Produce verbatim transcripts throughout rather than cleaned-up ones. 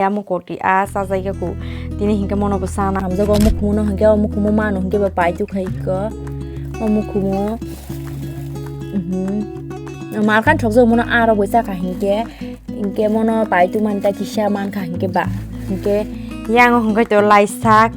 Amo koti a chajai kha ku. Tini hinkhe mono bo sana hamjago, mukhumu no hinkhe o mukhumu mano hinkhe bo paitu khai kho. O mukhumu, mhm. Malkhan thokjak mono aro bo chakha hinkhe. Hinkhe mono paitu manta kisa mankha hinkhe ba. Hinkhe yango hinkhe to lai sak.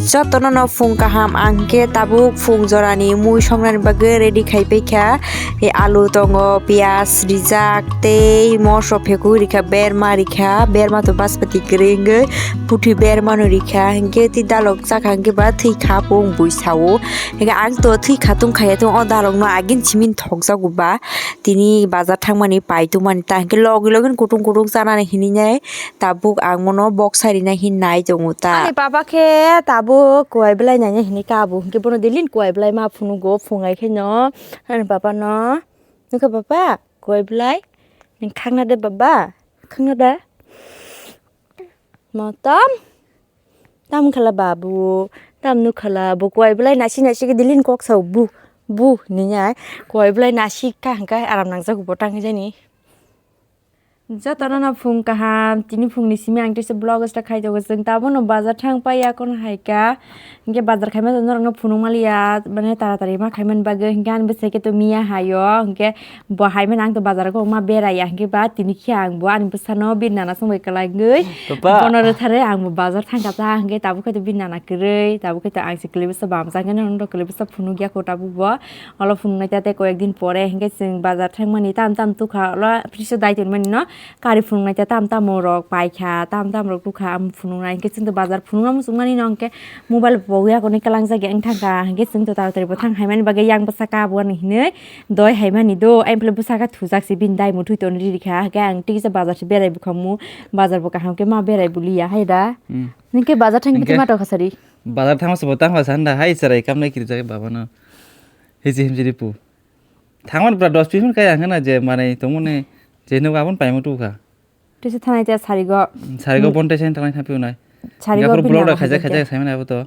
Jotono no phung kaham, ang khe tabuk phung jorani mui songnani bagwi ready khai paikha. E alu tongo, piyaj rijak, tei moso phekwi rikha, berma rikha, berma to baspati kwrwi wngwi puthi berma no rikha, hinkhe tei dalok chakha hinkhe ba thwi kha bo wng bui sao. Hinkhe ang to thwi kha tong khaya tong o dalok no agin simi thokjago ba, tini bazar thangmani pai tongmani ta hinkhe logi logi kutung kutung chanani hinwi nai. Tabuk ang mono bok sarinai hin nai tongo ta. Ani papa khe tabuk kuai belai naina hinwi kabo, hinkhe bono daily ni kuai belai ma phunugo phungai khe no. Ani papa no, nukha papa, kuai belai, ning khakna de baba, khakna da? Motom, tam khala babu, tam nukhala, bo kuai belai nasi nasi khe daily ni kok sao bu, bu hinwi nai, kuai belai nasi kha hinkhe aram nangjago bo tangwi jani. Jotono no phung kaham, tini phungni simi ang teisa vlog start khai tongo. Chwng tabukno bazar thang pai ya, kono hai kha. Hinkhe bazar khaima norokno phunuk maliya, mane taratari ma khaimani bagwi. Hinkhe ani bwsai khe to miya hayo, hinkhe bo haimani ang to bazar o ma beraiya, hinkhe ba tini khe ang bo ani bwsano bini nana songbai kwlangwi. Papa. Bono rwthare ang bo bazar thang kha ta, hinkhe tabuk khe to bini nana kwrwi, tabuk khe to ang se kwlwi bwsa bamsa, hinkhe norok kwlwi bwsa phunuk ya kho tabuk bo. Olo phunuknai ta tei koyek din pore hinkhe chwng bazar thangmani tam tam tukha, olo friso dai tonmani no kari phunuknai ta tam tam rok paikha, tam tam rok tukha, am phunuknai hinkhe chwngno bazar phunukna muchungmani no hinkhe mobile bo ya koni kwlangjak ya wng thangkha, hinkhe chwngno taratari bo thang haimani bagwi yang bwsa kabo ani hinwi doi haimani do, ayang phale bwsa khe thujak se bini dai muthwi tonwi rikha, hinkhe ang tei kisa bazar se berai bwkhamu, bazar bo kaham khe ma berai buliya hai da. Hmm. Hinkhe bazar thangwi Hinkhe? Ma tokha sari? Bazar thangma se bo tangkha sanda hai cherai kamnai kirijak baba no. Hiji himjiri pu. Thangmani pura dos pis minute kaya hwnkhana je manwi tongmani je hinwi aboni paimung tubukha. Tisa thanai ta sarigo. Sarigo Hmm. Bontai saini thanai thapiu nai. Sarigo Gafur bini blog da nana khaijak hajak khaijak khe. Saimani abo to.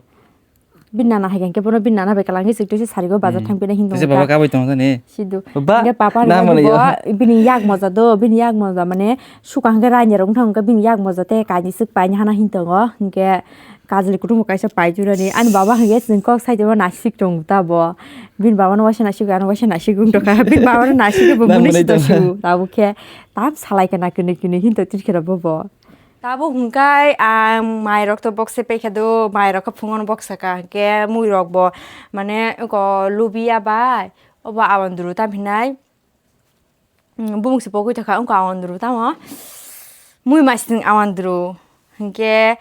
Bini nana hai khe bono bini nana bai kwlangwi sik tisa sarigo bazar Hmm. Thang pina hin Tisa tongo baba ta. Kabai tongo ni. Sidu. Baba, Hingke papa na ni mani bo yo. Bini yak moja do, bini yak moja mane suka hingke raini rok wngthang hingke bini yak moja te kaini sik paini hana hin tongo. Hingke Kajli kutung bo kaisa pai jurani. Ani baba hingke chwng kok sai tongma nasik tongo ta bo. Bini baba no waisa nasik, ano waisa nasik wng tongkha. Bini baba no nasik bo Na muni mwnwi sito tongkha. Su. Tabuk khe tam salai kana kini kini hinto tirkhe rabo bo. Tabuk hingkai ang mai rok to bokse pekha do, mai rok khe phungo no boksa ka. Hingke mui rok bo mane ko lubiya bai. Obo awan duru tam hinai. Mm, bumung se pogwi tongkha, wngkha awandru tamo. Mui masing awandru. Hinkhe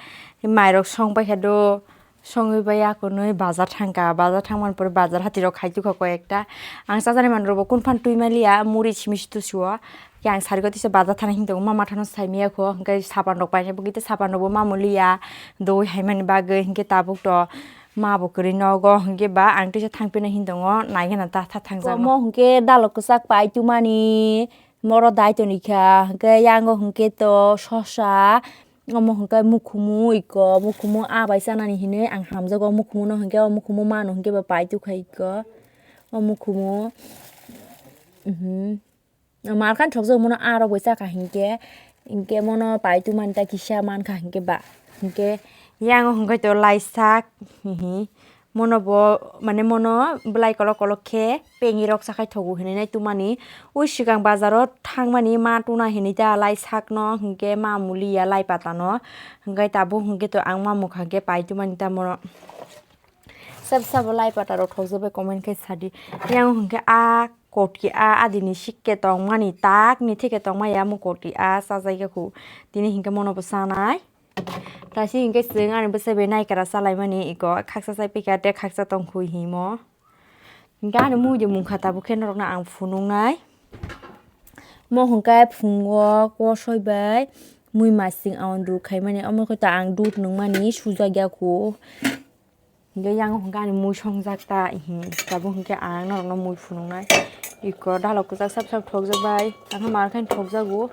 mairok song paikha do, songwi bai akonwi bazar thangkha, bazar thangmani pore bazar hatirok khai tukha koi ekta. Ang chajani manwrokbo kunphano twi maliya, muri simi si tusuo. Khe ang sarigwi tisa bazar thana hinwi tongo, ma mathano sai miyakho, hinkhe sapanrok painai bagwi tei sapanrokbo ma muliya, dogwi haimani bagwi, hinkhe tabuk to. Ma bo kwrwi nogo hwnkhe ba ang tisa thangpinai hin tongo, naigena ta tha thangjago. Omo hwnkhe dalok kwchak pai tumani, moro dai tonikha, hwnkhe yango hwnkhe to sosa, omo hwnkhe mukhumu iko, mukhumu a bai chanani hinwi ang hamjago, mukhumu no hwnkhe o mukhumu mano hwnkhe ba pai tukha iko, o mukhumu, mhm. Malkhan thokjak mono arok bai chakha hinkhe, hinkhe mono pai tumani ta kisa mankha hinkhe ba, hinkhe yango hinkhe to lai sak, hihi, mono bo, mane mono belai kolok kolok khe pengirok chakhai thogo hinwi nai tumani. Ui swkang bazaro thangmani ma tuna hinwi ta lai sakno hinkhe ma muliya lai patano, hinkhe tabuk hinkhe to ang ma mukha hinkhe pai tumani ta mono. Sab sabo lai pata rok thokjak bai comment khe sadi. Yang hwnkhe a kot ki a adini sikke tongmani tak ni theke tongma ya mo kot ki a chajai kha khu. Tini hwnkhe mono bo chanai. Tasi hwnkhe chwng ani bwsai bai naikara chalaimani iko khaksa chai pika te khaksa tong khu himo. Hwnkhe ani mui de mungkha tabuk khe norok no ang phunuk nai. Mo hwnkhe phungo kosoi bai mui masing aon dul khaimani omo khe to ang dud nungmani sujak ya khu. Hingke yang hingke ani mui songjak ta, ihi, tabuk hingke ang norokno mui phunuknai. Iko dalok kwchak sap sap thokjak bai, ang khe mar khe thokjago.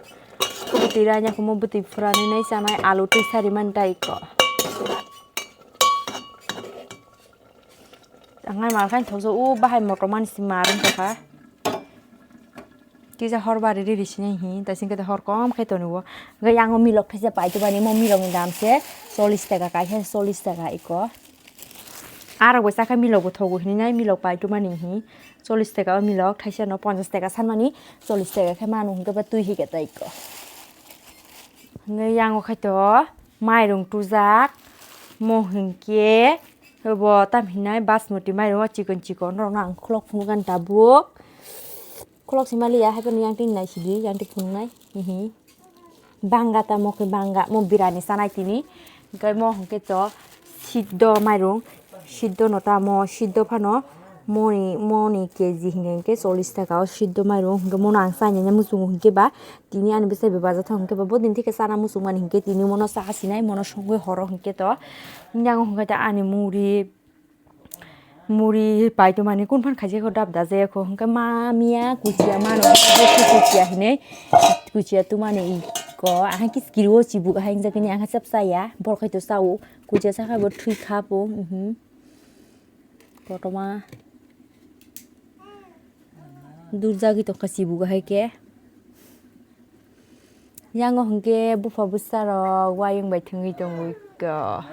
Bwtwi ranya khumo bwtwi phuranwi nai chanai, alu twi sari mani ta iko. Ang khe mar khe thokjak, o bahai motom mani si mar wng tongkha. Kisa hor bari riri sinai hi, ta singkhe hor kom khe tonwi o. Hwnkhe yang o milok thaisa paitubani, mo milokni dam se chollish taka, kaisa chollish taka iko. Arok bo sakha milok bo thogo hinwi nai, milok paitubani hi, chollish taka o milok thaisa no ponchash taka sanmani, chollish taka khe manu hwnkhe ba twi hi khe ta iko. Hwnkhe yang o khaito mairung tujak, mo hwnkhe bo tam hinai basmati mairung o chikon chikon rok no ang khulok phunukani tabuk. Khulok sima liya, hai phano yang tini nai sidi, yang tini phunuknai. Hihi. Banga ta mo khe banga, mo birani sanai tini. Hwnkhe mo hwnkhe to siddo mairung, siddo no ta mo, siddo phano moni, moni K G hwnkhe hwnkhe chollish taka o siddo mairung. Hwnkhe mono ang chainani muchungo hwnkhe ba tini ani bwsai bai baja thang hwnkhe ba bodin thikhe chana muchung mani hwnkhe tini mono cha sinai, mono songwi horo hwnkhe to. Yang hwnkhe ta ani muri, muri paitubani kun phan khaijak kho dap dajak kho hwnkhe ma miya kuchia mano kuchia hinwi kuchia tumani iko ahai khe skiri o chibuk ahai wngjakgini ahai chap chaya borok hai to chao kuchia sakha bo thwi kha bo mhm kotorma. Durjagwi tongkha chibuk hai khe. Yango hwnkhe bupha bwsa rok wayung bai thwngwi tongwi kha.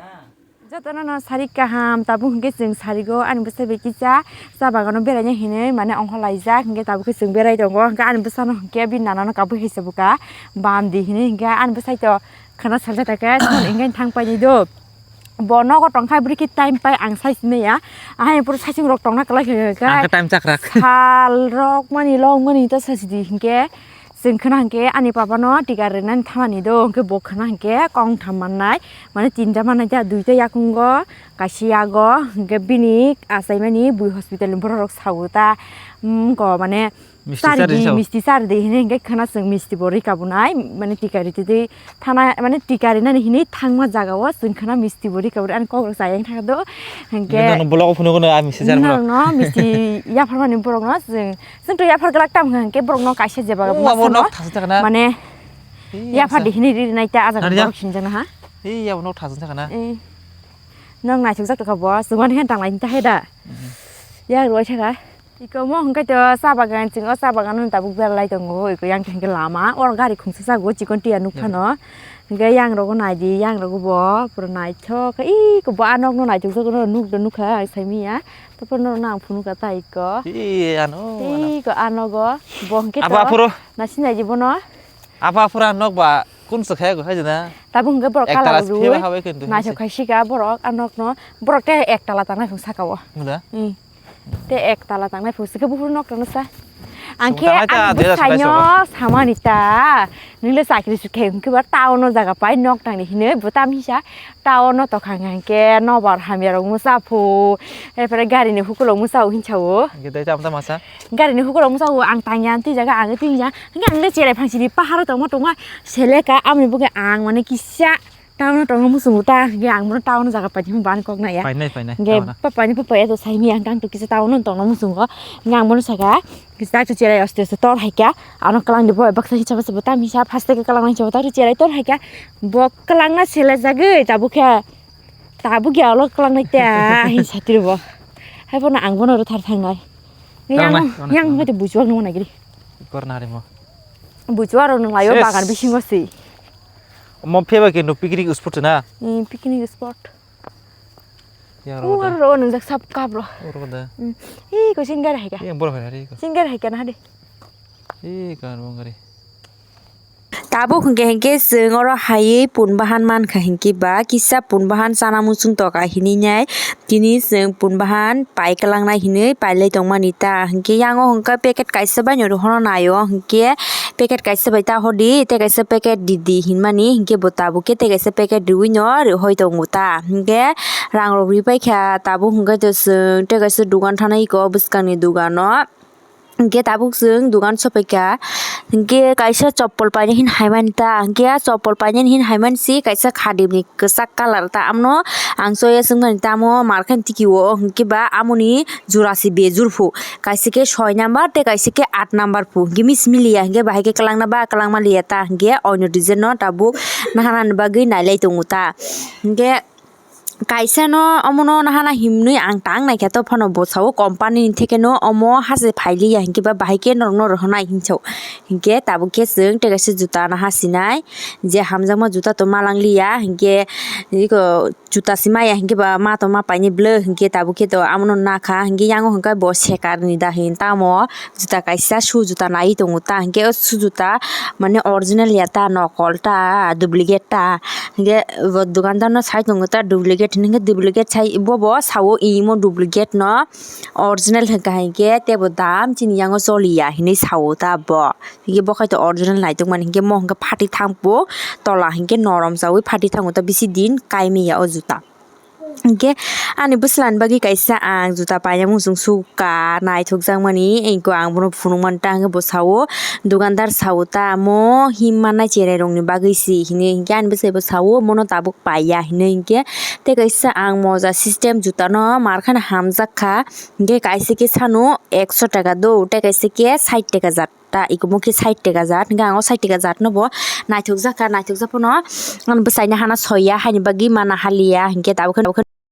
Jotono no sari kaham, tabuk hwnkhe chwng sarigo ani bwsa bai kisa cha bagano beraina hinwi mane ongkhor laijak, hwnkhe tabuk khe chwng berai tongo, hwnkhe ani bwsano hwnkhe bini nanano kabui hai se bwkha bam di hinwi, hwnkhe ani bwsai to khwna saljak ta khe, hwnkhe thang painai do. Bo nogo tongkha bwrwi khe time pai ang sai sinai ya. Ahai phuru saichung rok tongna kwlai kha kha. Ang khe time chakrak. Sal rok mani long mani ta sasi di hinkhe. Chwng khwna hinkhe ani papa no tika rinani thamani do hinkhe bo khwna hinkhe kong tham mannai. Mane tinta mannai ta duita yakungo kaisa yago hinkhe bini achaimani bui hospital ni borok rok sao ta. Wngkha mane Misti chari charidi sao. Misti charidi hinwi hinkhe khwna chwng misti bo rika bo nai, mane tika ritidi thana, mane tika rinani hinwi thangma jaga o chwng khwna misti bo rika bo nai, ani kok rok chayeng thangdo. Hinkhe nang blogo phunukgo no, a misti chari borok. Nang no misti yapharmani borok no chwng, chwng to yaphar glak tam hinkhe borok no kaisa jeba o, abo masano nok thasa thakna. Mane ei, yaphardi hinwi rinai ta a jaga borok sinjak na ha. Ei, abo nok thasa thakna. Ei. Nang naithok jak tongkha bo, chwng ani khe tanglai ta hai da. Mhm. Yak rwai thaka. Iko mo hwnkhe to cha bagan, chwng o cha bagano tabuk berlai tongo, iko yang khe hwnkhe lama, oro gari khungsa chago chikon tiya nuk phano. Hwnkhe yang rogo naidi, yang rogo bo pura naithok khe, iko bo a nokno naithok jak no nuk do nukha, ang saimanya, tei phano norokno ang phunukha ta iko. Ee, ano, ano. Iko a nogo, bo hwnkhe to aphuru nasi naidi bono. Apa aphuru a nok ba kun swkhe hai jena? Tabuk hwnkhe borok kalar rwi naithok khai sika borok a nokno, borok tei ek tala tangnai phung saka o. Muda? Hmm. Te ek tala tangnai phung sika buphuru nok tangna sa. Ang khe ani bwsaino samani ta. Nwngle chakri sukhe hwnkhe ba town o jaga pai nok tangni hinwi bo tam hisa town o tokha hwnkhe nobar hamya rok mwsa phu. Ephore gari ni hukulo mwsa o hinsa o. Hwnkhe dai tam ta masa. Gari ni hukulo mwsa o ang tangya twi jaga ang twi ya. Hwnkhe ang le cherai phang siri paharo tongma tongma seleka amoni bwkhe ang mane kisa. Town o tongna muchungo ta, hwnkhe ang bono town o jaga paithakma bani kok naiya. Painai, painai, hwnkhe town o. Papaini papaia to saimanya, hwnkhe ang to kisa town o tongna muchungo. Hwnkhe ang bono saka, kisa ta cherai aste aste tor haikha, ano kwlangdi bo baksa hisa bwsa bo tamisa first khe kwlangnai hinkhe ta cherai tor haikha, bo kwlangna selejagwi tabuk khe, tabuk ya ulo kwlangnai ta, hinwi satiro bo. Haiphano ang bono rwthar thangnai. Yang, yang hwnkhe buchuak nungma naigri. Buchuak rok nunglaio bagan bisingo se. Omo pheba kendo picnic spot na? Hmm, picnic spot. Yang oro da. Oro nungjak sab kap ro. Oro da. Hmm. Ih, ko singgar hai ka. Yang bor hai ko. Singgar hai ka na de. Ih, kan bong gari. Tabuk hwnkhe hwnkhe chwng oro hai pun bahan mankha hinkhe ba kisa pun bahan chana muchung toka hinwi nai. Tini chwng pun bahan pai kwlangnai hinwi pailai tongmani ta. Hinkhe yango hwnkhe packet kaisa baino rw hono naio. Hinkhe packet kaisa bai ta hodi, tei kaisa packet didi hinmani. Hinkhe bo tabuk khe tei kaisa packet riwino rihoi tongo ta. Hinkhe rang rok ripaikha tabuk hwnkhe to chwng tei kaisa dogan thana iko bwskangni dogano. Hwnkhe tabuk chwng dogan sopaikha. Hwnkhe kaisa choppol painani hin haimani ta. Hwnkhe a choppol painani hin haimani se kaisa khadimni kwchak colour ta. Amno ang choya swngmani tamo markhani tiki o. Hwnkhe ba amoni jora se bejur phu. Kaisa khe soi number tei kaisa khe aat number phu. Hwnkhe miss miliya. Hwnkhe bahai khe kwlangna ba kwlangma liya ta. Hwnkhe oino design no tabuk naharani bagwi nailai tongo ta. Hwnkhe Kaisa no omo no nahana himnwi ang tang naikha, to phano bo sao company ni theke no omo hase phailiya hinkhe ba bahai khe norok no rohornai hinso. Hinkhe tabuk khe chwng tei kaisa juta naha sinai, je hamjakma juta to malangliya hinkhe iko juta si maya hinkhe ba ma to ma painai bwlwk hinkhe tabuk khe to amo no nakha hinkhe yango hinkhe bo sekar ni da hin tamo. Juta kaisa shoe juta nai tongo ta, hinkhe o shoe juta mane original ya ta, nokol ta, duplicate ta, hinkhe bo dukandar no sai tongo ta duplicate hinwi, hinkhe duplicate sai bobo sao imo duplicate no original hinkha hinkhe teibo dam chini yango choliya hinwi sao ta bo, hinkhe bo khai to original naitok mani hinkhe mo hinkhe phati thangpo tola hinkhe norom chawi phati thango ta bisi din kaimiya o juta. Hinkhe ani bwswlani bagwi kaisa ang juta painani muchung sukha, naithokjakmani, eko ang bono phunukmani ta, hinkhe bo sao, dukandar sao ta, amo himma nai cherai rokni bagwi si hinwi, hinkhe ani bwsai bo sao, mono tabuk paiya hinwi, hinkhe tei kaisa ang moja system juta no markhano hamjakha, hinkhe kaisa khe sano ekso taka do, tei kaisa khe sait taka jat. Ta ikomo khe sait taka jat, hinkhe ang o sait taka jat no bo naithokjakha, naithokjak phano ani bwsaino hana soiya, haini bagwi mana haliya, hinkhe tabuk khe